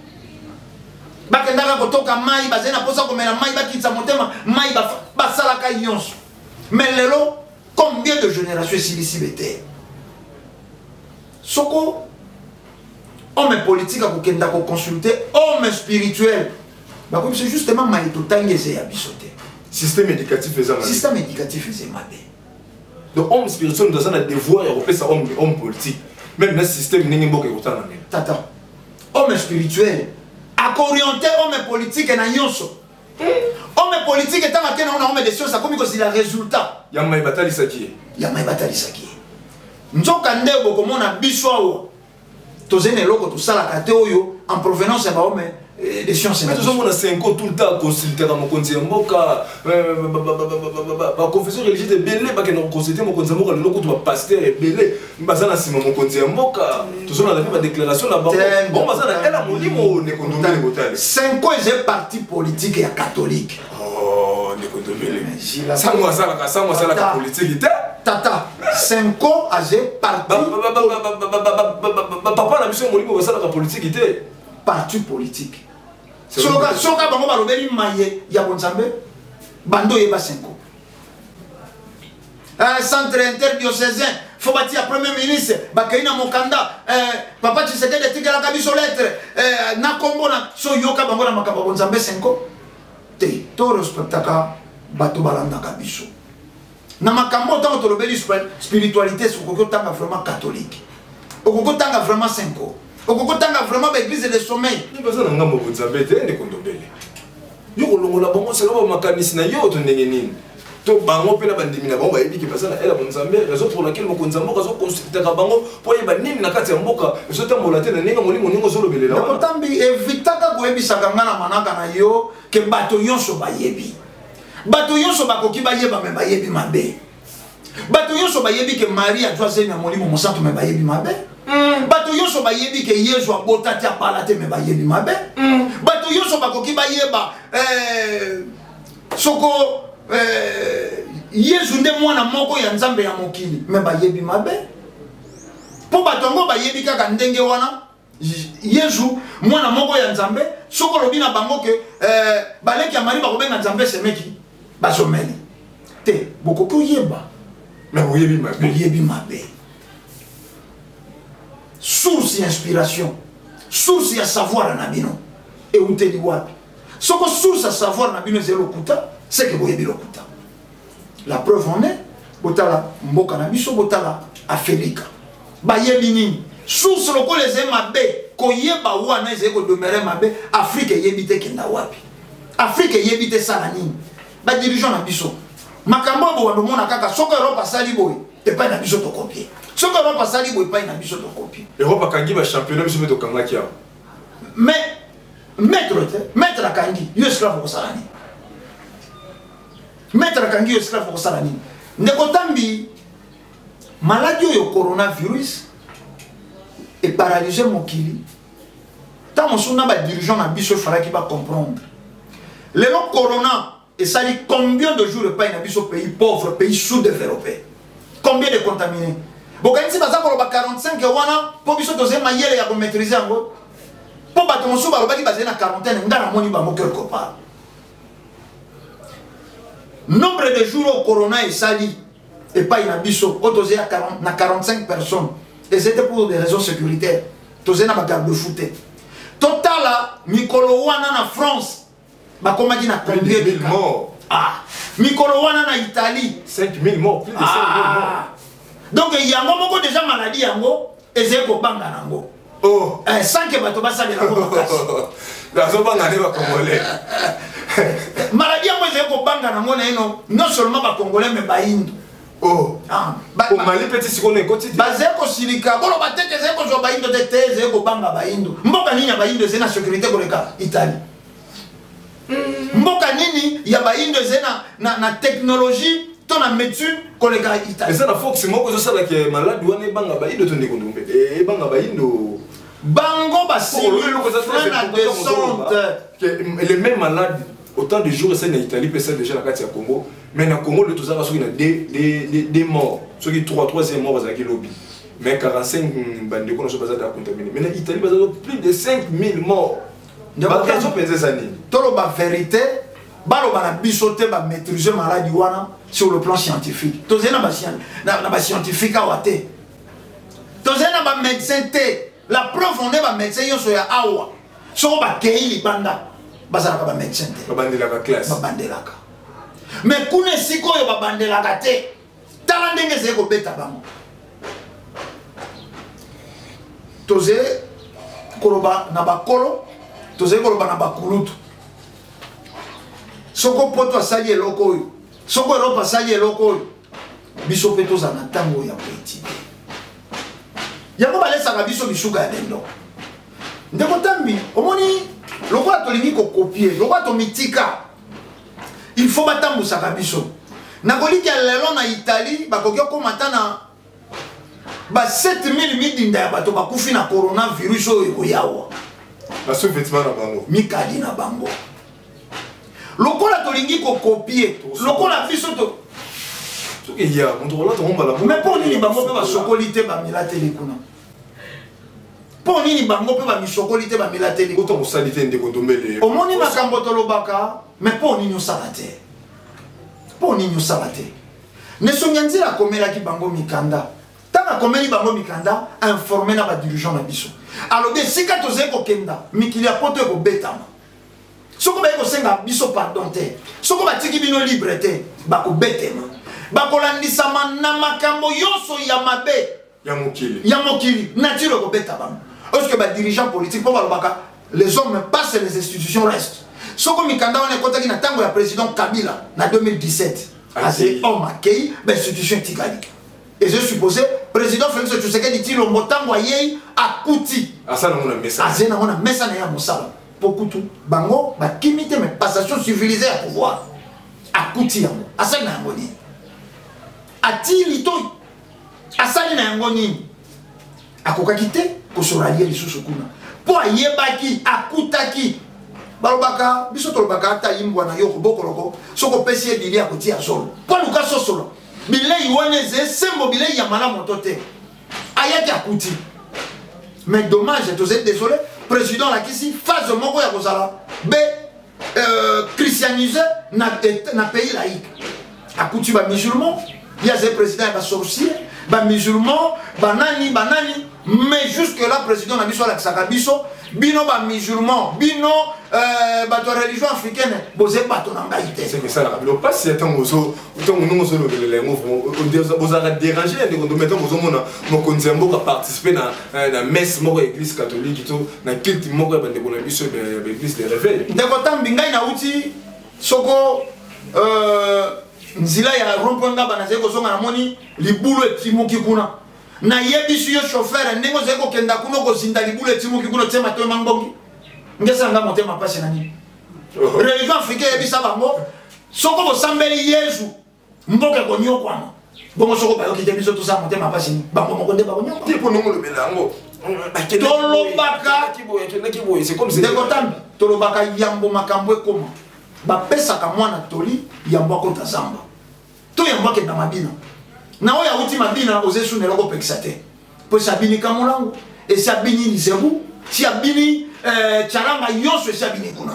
Bakendaka kotoka mai, bazali na mposa komela mai, bakitisa motema mai, basalaka nyonso. Mais lelo, combien de génération esilisi bete? Soko Homme politique akokenda koconsulte homme spirituel, bakoki biso justement maye totangi eza ya biso te. Système éducatif eza mabe. Système éducatif eza mabe. Donc homme spirituel moto aza na devoir ya kopesa homme politique même na système ndenge mboka ekotanga ndenge. Tata, homme spirituel akoriente homme politique na nyonso. Homme politique ntango akende ngo na homme de science, akomi kozila résultat. Ya mai batalisaki ye. Ya mai batalisaki ye. Nzoka nde bokomona biso awa tozali na eloko tosalaka te oyo en provenance ya bahomme de science. Mais tozomona Cenco tout le temps consultaka mokonzi ya mboka, baconfession religieuse ebele bakenda koconsulte mokonzi ya mboka. Lelo kutu bapasteur ebele baza na nsima mokonzi ya mboka, tozolanda mpe badéclaration na bango. Bango baza na ela molimo. Ndeko Ndombele, botale. Cenco eza parti politique ya catholique. Oh, ndeko Ndombele, sango asalaka, sango asalaka politike te. Tata, Cenco aze parti. Papa na biso ya molimo basalaka politike te. Parti politique, soka bango balobeli maye ya bonzambe, bando oyeba Cenco. Centre interdiocésain fo batia premier ministre, bakei na mokanda, papa Tshisekedi atikelaka biso lettre na kombo na so. Yoka bango na makambo ya bonzambe, Cenco te. Torespectaka bato balandaka biso na makambo. Ntango tolobeli spiritualité, okoki otanga vraiment catholique, okoki otanga vraiment Cenco, okoki otanga vraiment baéglise de sommeil. Baza na ngambo bonzambe te. Ndeko Ndombele, yo kolongola bango selo bamakanisi na yo to ndenge nini? To bango mpe na bandimi na bango bayebi ke baza na ela bonzambe, raison pour laquelle mokonzi ya mboka azoconsultaka bango mpo oyeba nini na kati ya mboka ezotambola te na ndenge molimo ndenge ozolobelela wana. Otambi evitaka koyebisaka nga na manaka na yo ke bato nyonso bayebi, bato nyonso bakoki bayeba, me bayebi mabe. Bato nyonso bayebi ke Marie azwa zemi ya Molimo Mosantu, me bayebi mabe. Bato nyonso bayebi ke Yesu abota te, abala te, me bayebi mabe. Bato nyonso bakoki bayeba soko Yesu nde mwana moko ya Nzambe ya mokili, me bayebi mabe, mpo bato yango bayebi kaka ndenge wana Yesu mwana moko ya Nzambe. Soki olobi na bango ke baleki ya Mari bakobenga Nzambe semeki, bazomeli te. Bokoki oyeba. Me boyebi mabe. Boyebi mabe. Source ya inspiration, source ya savoir na bino euteli wapi? Soko source ya savoir na bino ezali lokuta, seke boyebi lokuta. La preuve en est, botala mboka na biso, botala Afelika, bayebi nini? Source lokola ezali mabe, koyeba wana ezali kodemeurer mabe. Afrike eyebi te kenda wapi, Afrike eyebi te sala nini. Badirigeant na biso, makambo oyo bowanda omona kaka soki Europe asali boye, epai na biso tokopie. Soki Europe asali boye, epai na biso tokopie. Europe akangi bachampionnat, biso mpe tokangaki awa. Mais maître te, maître akangi yo, esclave okosala nini? Maître akangi yo, esclave okosala nini? Ndeko Tambi, maladie oyo coronavirus eparalyse mokili. Ntango mosusu na badirigeant na biso efalaki bacomprendre. Lelo corona esali combien de jours epai na biso, pays pauvre, pays sous-développé? Combien de contaminés? Bokanisi baza koloba 45 wana mpo biso tozali mayele ya komaîtrise yango? Mpo bato mosusu balobaki bazali na quarantaine, nga namoni bango quelque part. Nombre de jours oyo corona esali epai na biso, oyo tozali na 45 personnes, ezali te pour des raisons sécuritaires, tozali na bagarde fou te. Totala mikolo wana na France bakomaki na combien de cas? Morts. Ah, mikolo wana na Italie. 5000 morts, plus de 5000 morts. Ah. Donc yango moko déjà maladie yango ezali kobanga nango. Oh. Sans que bato basalela yango makasi. Nazobanga nde bacongolais. Maladie yango ezali kobanga nango na ino, non seulement bacongolais mais bayindo. Oh. Ah, Omali mpe ti sikoyo ekoti te. Bazali kosilika, boloba te ke ezali kozwa bayindo te. Te, ezali kobanga bayindo. Mboka nini ya bayindo ezali na sécurité koleka Italie? Mboka nini ya bayindo ezali na technologie to na médecine koleka Italie? Eza na force moko ezosalaka maladie wana ebanga bayindo to, ndeko Ndombe, ebanga bayindo. Bango basili frein na descente. Les mêmes malades, autant de jours esali na Italie mpe esali déjà na kati ya Congo. Mais na Congo nde tozalaka soki na deux morts, soki 3, troisième mort bazalaki lobi, mais 45 bandeko na so baza da contaminé. Mais na Italie baza plus de 5000 morts. Baraison mpenza eza nini? Toloba vérité, baloba na biso te bamaîtrise maladie wana sur le plan scientifique. Tozali na bascientifique awa te, tozali na bamédecin te. La preuve, on est bamédecin nyonso ya awa, soko bakei libanda, bazalaka bamédecin te. Babandelaka classe. Babandelaka, mais kuna esika oyo babandelaka te, tala ndenge ezali kobeta bango. Tozali koloba na bakolo, tozali koloba na bakulutu. Soko Poto asali eloko oyo, soko Europe asali eloko oyo, biso mpe tozala na ntango ya koétudier yango. Balesaka biso bisuka ya dendo. Ndeko Tambi, omoni lokola tolingi kocopier, lokola tomitika, il faut batambusaka biso. Nakolikia lelo na Italie bakoki okóma ata na ba 7000 midinda ya bato bakufi na coronavirus oyo ekoyawa. Basous-vêtement na bango. Mikadi na bango. Lokola tolingi kocopier, lokola biso to Soki ya moto kolata ngo mbala. Mais mpo nini bango mpe basokoli te, bamilateli kuna? Mpo nini bango mpe bamisokoli te, bamilateli? Ota mosali te, ndeko Ndombele. Omoni makambo tolobaka, mais mpo nini osala te? Mpo nini osala te? Nesongi ya nzela akomelaki bango mikanda. Ntango akomeli bango mikanda, informe na badirigeant na biso, alobi esika tozali kokenda, mikili ya Poto ekobetama soko baye kosenga biso pardon te. Soko batiki bino libre te, bakobetema, bakolandisama na makambo nyonso ya mabe. Ya mokili. Ya mokili, nature ekobeta bango. Est-ce que badirigeant politique, mpo balobaka les hommes passent, les institutions restent, soko mikanda wana ekɔtaki na ntango ya président Kabila na 2017, aze homme akei, bainstitution etikali. Eza supposé président Félix Tshisekedi Tshilombo, ntango ayei, akuti asala yango na mesa. Aze nango na mesa na ye ya mosala, mpo kutu bango bakimi te, mais passation civilisée ya pouvoir. Akuti yango, asali na yango nini? Atii litoi, asali na yango nini? Akokaki te kosola ye lisusu kuna, mpo ayebaki, akutaki. Balobaka, biso tolobaka, ata yimbwa na yo kobokoloko, soki opesi ye bili, akotia zolo mpo aluka sosolo bilei wana eza esembo, bilei ya malamu to te. Ayaki, akuti. Mais dommage, tozali désolé, président alakisi phase moko ya kozala be christianisé na pays laïque. Akuti bamusulman, ye azali président ya basorcier, bamusulman, banani banani. Mais jusque là, président na biso alakisaka biso: bino bamusulman, bino bato ya religion africaine, boze bato na ngai te. Seke esalaka bino mpasi ntango ntango ndongo ozolobelela yango, bozalaka déranger ya ndeko Ndombe ntango ozomona mokonzi ya mboka participe na messe moko ya église catholique to na culte moko ya bandeko na biso ya baéglise de réveil? Ndeko Tambi, ngai nauti soko nzela ya rond-point Ngaba, nazali kozonga, namoni libulu etimuki kuna. Nayebisi yo chauffeur, ndenge ozali kokenda kuna, okozinda. Libulu etimuki kuna, otie matoyi mangbongi, ngesala nga motema mpasi na nini? Religion africain eyebisa bango, soko bosambeli Yezu, mboka ekonyokwama bongo. Soko bayoki te, biso tosala motema mpasi, bango moko nde bakonyokwama. Te, mpo ndongo olobela yango. Tolobaka, ndeko Tambi, tolobaka yambo makambo ekoma. Bapesaka mwana toli yambo akota zamba to yambo akenda mabina. Na oyo awuti mabina, oza esu na eloko opekisa te, mpo esi abini Kamolango, esi abini Lizebu, si abini Tiaranga nyonso, esi abini kuna,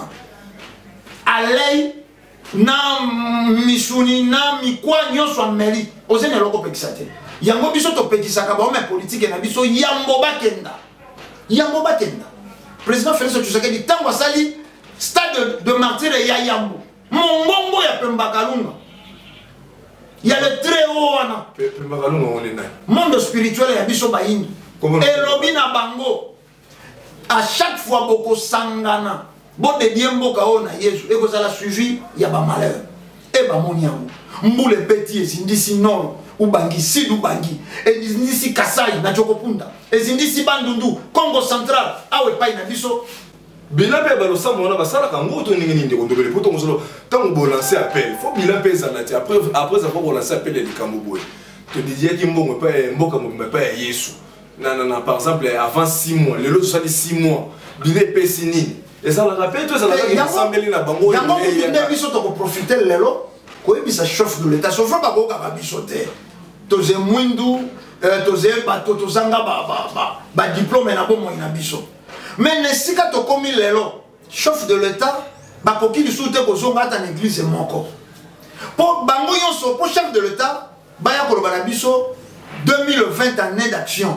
alei na misuni na mikwa nyonso ameli, oza na eloko opekisa te. Yango biso topekisaka bahomme politique na biso yambo bakenda, yambo bakenda. Président Félix Tshisekedi, ntango asali stade de martyr ya yambo, mongongo ya Pemba Kalunga ya le très haut wana. Pemba Kalunga wana nani? Monde spirituel ya biso bayingi elobi na bango: à chaque fois bokosangana, bodédier mboka oyo na Yesu, ekozala suivi ya bamalheur. E bamoni yango, mbula ebeti, ezindisi nord Ubangi, sud Ubangi, ezindisi Kasai na Jokopunda, ezindisi Bandundu, Congo Central, awa epai na biso. Bilan mpe ya balosambo wana basalaka yango to ndenge nini, ndeko Ndobele? Po ntongo solo, ntango bolancer appel, faut bilan mpe ezala ti après avoir kolancer appel ya likambo boye, todédiaki mbongo epai ya mboka mobimba epai ya Yesu na par exemple avant 6 mois, lelo tosali 6 mois, bilan epesi nini? Ezalaka mpe to ezalaka esambeli na bango? Yango kutu nde biso tokoprofite lelo koyebisa chef de l'État, sauf bakokaka biso te, toze mwindu, toze bato tozanga badiplôme na bomoi na biso. Mais na esika tokomi lelo, chef de l'État bakoki lisusu te kozonga ata na église moko, mpo bango nyonso, mpo chef de l'État baya koloba na biso 2020 année d'action.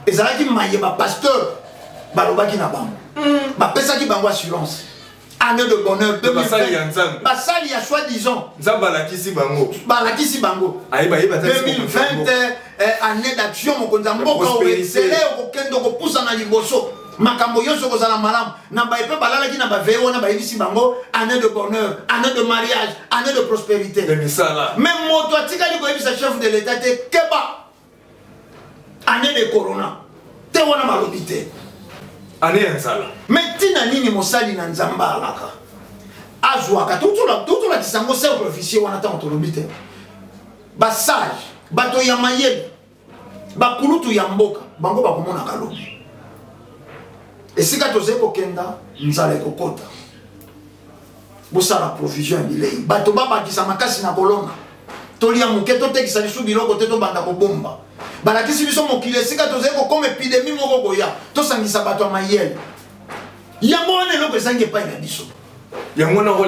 Ezalaki maye ba pasteur balobaki na bango. Bapesaki bango assurance. Année de bonheur 2020. Basali ya Nzambe. Basali ya soi-disant. Nzambe alakisi bango. Balakisi bango. Ayeba yeba 2020 année d'action mokonzi ya mboka oexcele okokende okopusana liboso. Makambo nyonso kozala malamu. Na baye mpe balalaki na baveye wana bayebisi bango année de bonheur, année de mariage, année de prospérité. Mais moto atikali koyebisa chef de l'État te keba année de corona te wana balobi te année ya nzala. Mais ntina nini mosali na Nzambe alaka azwaka totolakisa yango cercle officier wana ntango tolobi te basage bato ya mayele bakulutu ya mboka bango bakomonaka lobi esika tozali kokenda nzala ekokota bosala provision ya bilei bato babakisa makasi na kolona tolia moke totekisa lisu biloko te tobanda kobomba balakisi biso mokili esika tozali kokoma epidemi moko koya tosangisa bato ya mayele yango wana eloko ezangi epai na biso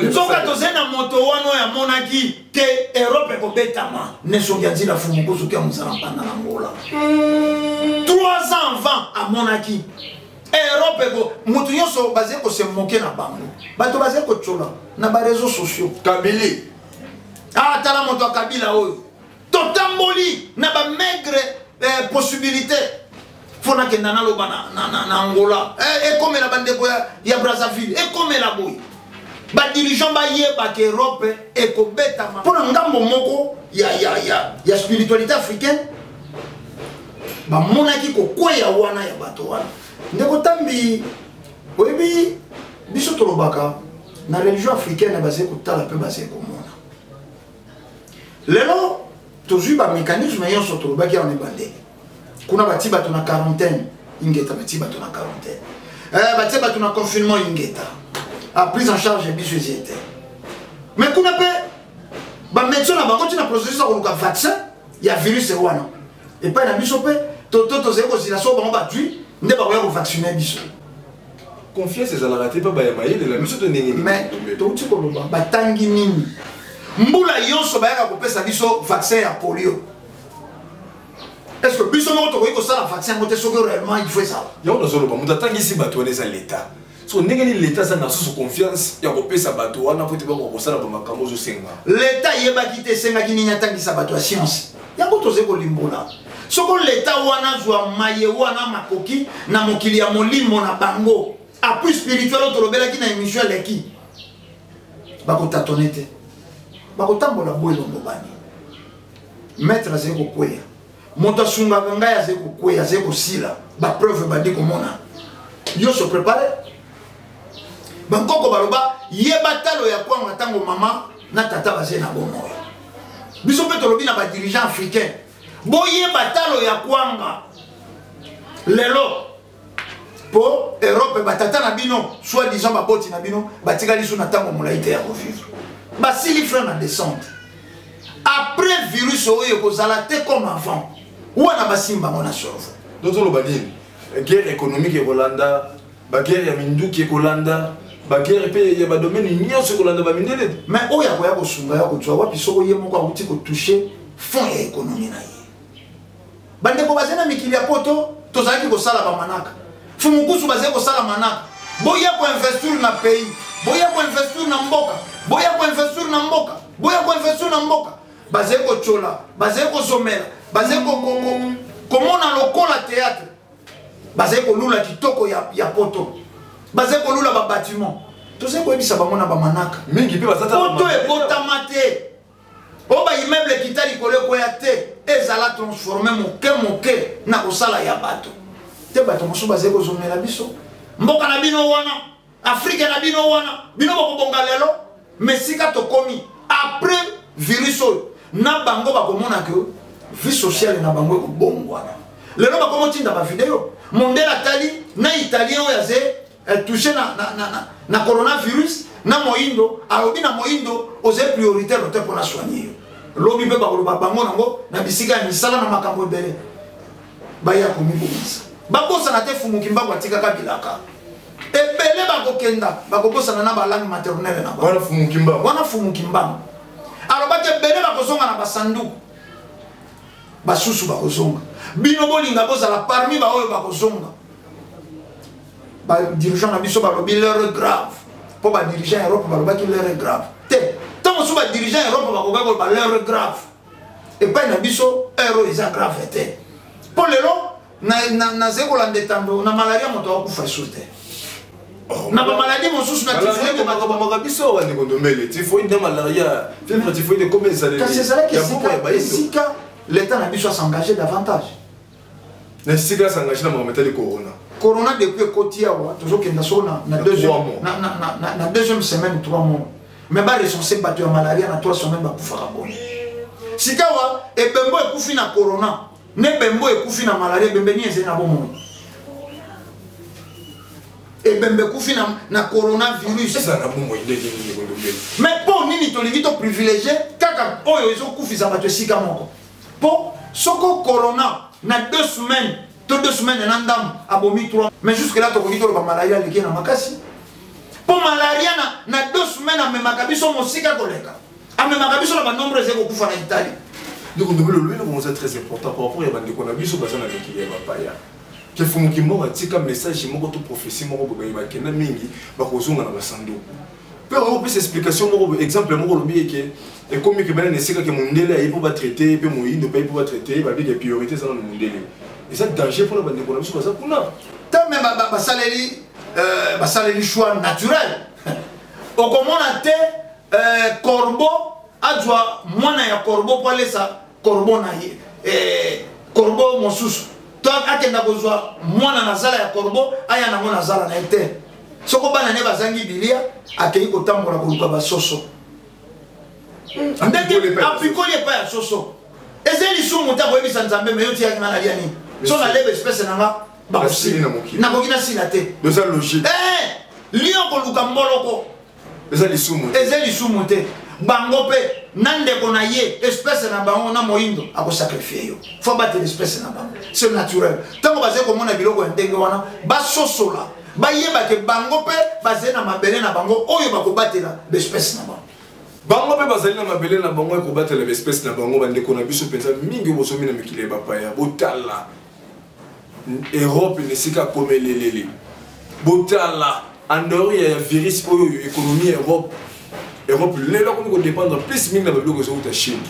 nzoka tozali na moto wana oyo amonaki te Europe ekobetama nesongi ya nzila fumu kozuki ya mozala mpanda na Angola 3 ans avant amonaki Europe eko moto nyonso bazali kose moke na bango bato bazali kotyola na ba réseaux sociaux Kabili ah tala moto ya Kabila oyo totamboli na ba maigre possibilité fo nakenda naloba na Angola ekomela bandeko ya Brazzaville ekomela boye badirigeant bayebaka Europe ekobetama mpo na ngambo moko ya spiritualité africaine bamonaki kokweya wana ya bato wana ndeko Tambi oyebi biso tolobaka na religion africaine bazali kotala mpe bazali komona lelo tozwi bamécanisme nyonso tolobaki awa na ebandeli kuna bati bato na quarantaine ingeta bati bato na quarantaine batie bato na confinement ingeta a prise en charge biso ezi ete mais kuna mpe bamédecin na bango ntina processus ya koluka vaccin ya virus wana epai na biso mpe tozali kozila so bango batui nde bakoya kovaccine biso confiance ezalaka te mpe bayama yelela biso to ndenge mais touti koloba batangi nini mbula nyonso bayaka kopesa biso vaccin ya polio est-ce que biso moko tokoki kosala vaccin yango te soki réellement il faut ezala yango nazoloba moto atangisi bato wana eza l'état so ndenge nini l'état aza na susu confiance ya kopesa bato wana po te bakoka kosala bamakambo ozosenga l'état ayebaki te esengaki nini atangisa bato ya science yango tozali kolimbola soko l'état wana azwa maye wana makoki na mokili ya molimo na bango appui spirituel oyo tolobelaki na émission eleki bakotatone te bakotambola bo elongo bani maître azali kokweya moto asungaka ngai azali kokweya azali kosila bapreuve ebandi komona nyonso prépare bankoko baloba yeba talo ya kwanga ntango mama na tata bazali na bomoi biso mpe tolobi na badirigeant africain boyeba talo ya kwanga lelo po Europe batata na bino soit disant baboti na bino batikali su na ntango molai te ya kovivre basili frein na descente après virus oyo ekozala te comme avant wana basimba ngo na cerveau tozoloba nini guerre économique ekolanda baguerre ya minduki ekolanda baguerre mpe ya badomaine nyonso ekolanda bamindele mais oyo akoya kosunga ya kozwa wapi soko ye moko awuti kotouche fond ya économie na ye bandeko bazali na mikili ya poto tozalaki kosala bamanaka fumukusu bazali kosala manaka boya koinvestir na pays boya koinvestir na mboka boya koinvestir na mboka boya koinvestir na mboka bazali kotyola bazali kozomela bazali komona lokola théâtre bazali kolula kitoko ya poto bazali kolula babatiment tozali koyebisa bango na bamanaka mingi mpe poto ebotama te oyo baimmeuble ekita likolo ekweya te ezala transforme moke moke na kosala ya bato te bato mosusu bazali kozomela biso mboka na bino wana Afrique na bino wana bino bokobonga lelo mais sika tokomi après virus oyo na bango bakomona ke vie sociale na bango ekobongwana lelo bakomotinda bavideo mondele atali na italien oyo aze touché na coronavirus na moyindo alobi na moyindo oze prioritaire te mpona soigner yo lobi mpe bakoloba bango nango na bisika ya misala na makambo ebele baya komibongisa bakosana te fumuki mbango atikaka bilaka ebele bakokenda bakobosana na balangue maternelle na bango wana fumuki mbango alobaki ebele bakozonga na basanduku Basusu bakozonga. Bino bolinga bozala parmi baoyo bakozonga. Badirigeant na biso balobi l'heure grave, mpo badirigeant ya Europe balobaki l'heure grave te. Ntango mosusu badirigeant ya Europe bakoka koloba l'heure grave, epai na biso heure oyo eza grave te. Mpo lelo nazali kolanda etando na malaria, moto akufa esu te. Oh, na bamaladi mosusu na typhoïde biso bandeko Ndombele, typhoïde na malaria, fièvre typhoïde ekomi ezaleli. Kasi ezalaki esika l'état na biso asengage davantage. Na esika asengage na makambo etali corona. Corona depuis ekoti awa, tozokenda soko na deuxième semaine, 3 mois, mais barecense bato ya malaria na 3 semaines bakufaka boni? Sikawa ebembo ekufi na corona ne ebembo ekufi na malaria, ebembe nini ezali na bomoi? Ebembe ekufi na coronavirus. Eza na bomoi ndenge nini, Ndombele? Mais mpo nini tolingi toprivilégie kaka oyo ezokufisa bato esika moko? Mpo soko corona na 2 semaines to 2 semaines na ndambo abomi 3, mais jusque là tokoki toloba malaria aleki na makasi, mpo malaria na 2 semaines amemaka biso mosika koleka, amemaka biso na banombre ezali kokufa na Italie. Ndeko Ndombele, olobi eloko eza très important par rapport ya bandeko na biso baza na mikili ya bapaya. Kefumuki moko atika message moko to prophétie moko boye: bakenda mingi bakozonga na basanduku. Mpe okopesa explication moko boye, exemple moko, olobi eke ekomi ke bana na esika ke mondele aye mpo batraite, mpe moyindo mpe aye mpo batraite, babike priorité eza nano mondele. Eza danger mpona bandeko na biso baza kuna. Te, me basaleli choix naturel. Okomona te corbeau azwa mwana ya corbeau mpo alesa corbeau na ye, corbeau mosusu, to akenda kozwa mwana na zala ya corbeau, aya nango na zala na ye te. Soko bana ne bazangi bilia, akei kotambola koluka basoso. Ndenge apikoli epai ya soso, eza lisumu te. Akoyebisa Nzambe: me yo tiyaki nga nalia nini? So naleba espèce na nga, Basili na mokili. Nakoki nasila te. Eza logique. Lion koluka mboloko. Eza lisumu te. Eza lisumu te. Bango mpe na ndeko na ye, espèce na bango na moyindo, akosacrifie yo, fo abatela espèce na bango. C'est naturel. Ntango bazali komona biloko ya ndenge wana, basosola, bayeba ke bango mpe bazali na mabele na bango oyo bakobatela baespèce na bango. Bango mpe bazali na mabele na bango ekobatela baespèce na bango. Bandeko na biso mpenza mingi oyo bosomi na mikili ya bapaya, botala Europe na esika akomelelele. Botala en dehors ya virus oyo, économie ya Europe lelo akomi kodépendre plus mingi na babiloko ezowuta Chine.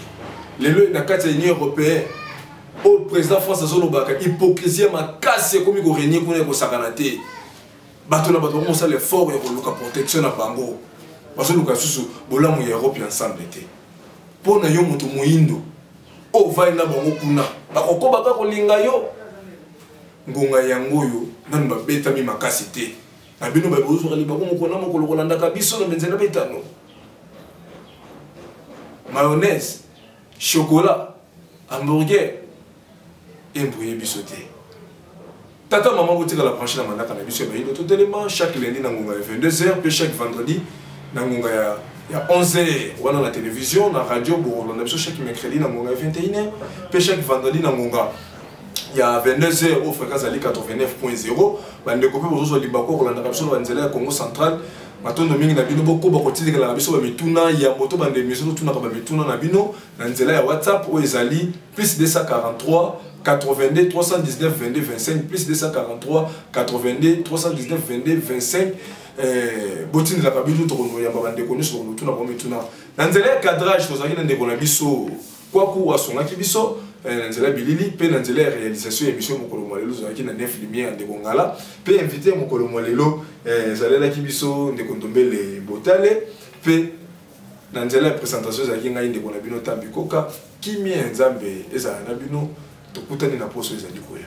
Lelo na kati ya Union européenne oyo, président France azolobaka, hypocrisie makasi ekomi korégner kuna, ekosakana te. Bato na bato bakosala effort ya koluka protection na bango, bazoluka lisusu bolamu ya Europe ya ensemble te. Mpo na yo moto moyindo oyo ovandi na bango kuna, bakokoba kaka kolinga yo. Ngonga yango oyo nanu babetami makasi te na bino, bozwaka libaku mokolo na mokolo kolandaka biso na benzela betano, mayonnaise, chocolat, hamburger embrouye biso te. Tata, mama, botikala branché na mandaka na biso ya Bayindo Totelema, chaque lundi na ngonga ya 22h mpe chaque vendredi na ngonga ya 11h wana na télévision. Na radio, bokolanda biso chaque mercredi na ngonga ya 21h mpe chaque vendredi na ngonga ya 22h oyo fréquence ali 89.0. Bandeko mpe bozozwa libaku kolandaka biso na banzela ya Congo Central, matondo mingi na bino. Bokoba kotindikelaka biso bamituna yambo to banda émission. Totunaka bamituna na bino na nzela ya WhatsApp oyo ezali plus 243 82 319 22 25, plus 243 82 319 22 25. Botindelaka bino, tokoyamba bandeko nyonso tokotuna bango mituna. Na nzela ya cadrage, tozalaki na ndeko na biso Kwaku, asungaki biso na nzela bilili mpe na nzela ya réalisation ya émission. Mokolo mwa lelo ozalaki na nef lumière ya ndeko Ngala, mpe invité ya mokolo mwa lelo ezalelaki biso ndeko Ndombele Botale, mpe na nzela ya présentation ezalaki ngai ndeko na bino Tambi Koka. Kimia ya Nzambe ezala na bino. Tokutani na poso ezali koya.